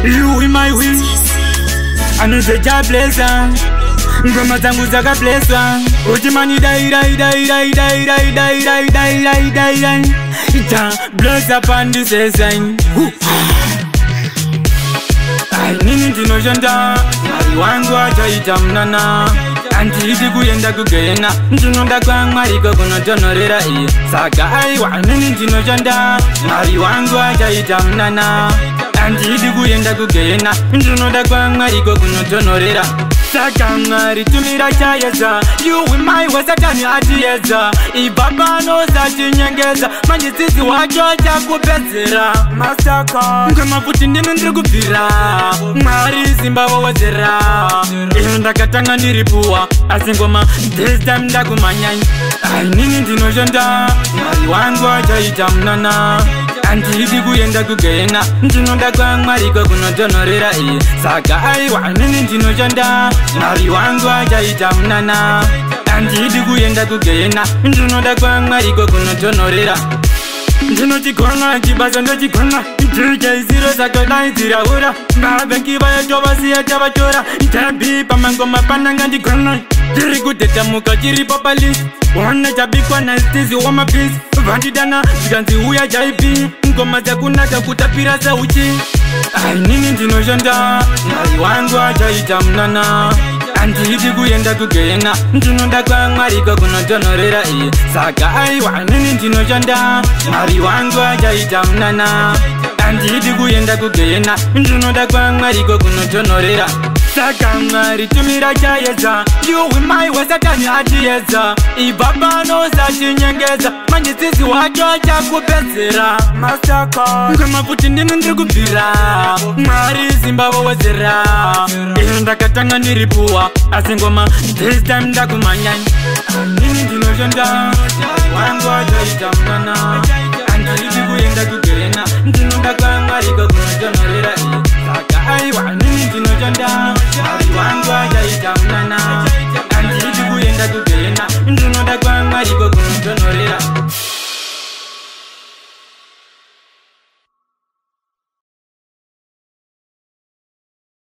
You in my win. Anozeja blessa. Ngoma dzangu dzakableswa. Uchimani dai dai dai dai dai dai dai dai dai dai dai dai. Ita blessa pandisesa. Ai nini ndinoshanda, Mwari wangu achaita munana. Handidi kuenda kugehena, ndinoda kwaMwari kunotonhorera iye. Saka aiwa nini ndinoshanda, Mwari wangu achaita munana. Handidi kuenda kugehena, ndinoda kwaMwari kunotonhorera. Saka Mwari tumira chaedza, yuwi mai wasatani atiedza. Ibva pano usatinyengedza, manje tsitsi wacho achakupedzera. Ngoma futi ndini ndiri kubvira, Mwari simba wowedzera. Iyo ndakatanga ndiri puwa, asi ngoma this time ndakumhanya. Ai nini ndinoshanda, Mwari wangu achaita munana. Handidi kuenda kugehena, ndinoda kwaMwari kunotonhorera iye. Saka aiwa nini ndinoshanda, Mwari wangu achaita munana. Handidi kuenda kugehena, ndinoda kwaMwari kunotonhorera. Ndinochigona chibasa ndochigona, DJ zero sakadaidzira ura. Vavengi vayatovasiya tavatora, ndabi pamangoma pananga ndigona. Tiri kudhedhamuka chiripo palist, ona chabikwa nastizi wamapisi. Vandidana zvikanzi uya jaipi, ngoma dzakunaka kutapira sauchi. Ai nini ndinoshanda, Mwari wangu achaita munana. Handidi kuenda kugehena, ndinoda kwaMwari kunotonhorera iye. Saka aiwa nini ndinoshanda, Mwari wangu achaita munana. Handidi kuenda kugehena, ndinoda kwaMwari kunotonhorera. Saka Mwari tumira chaedza, yuwi mai wasatani atiedza. Ibva pano usatinyengedza, manje tsitsi wacho achakupedzera. Ngoma futi ndini ndiri kubvira, Mwari simba wowedzera. Iyo ndakatanga ndiri puwa, asi ngoma this time ndakumhanya. Nini ndinoshanda, Mwari wangu achaita munana. Handidi kuenda kugehena, ndinoda kwaMwari.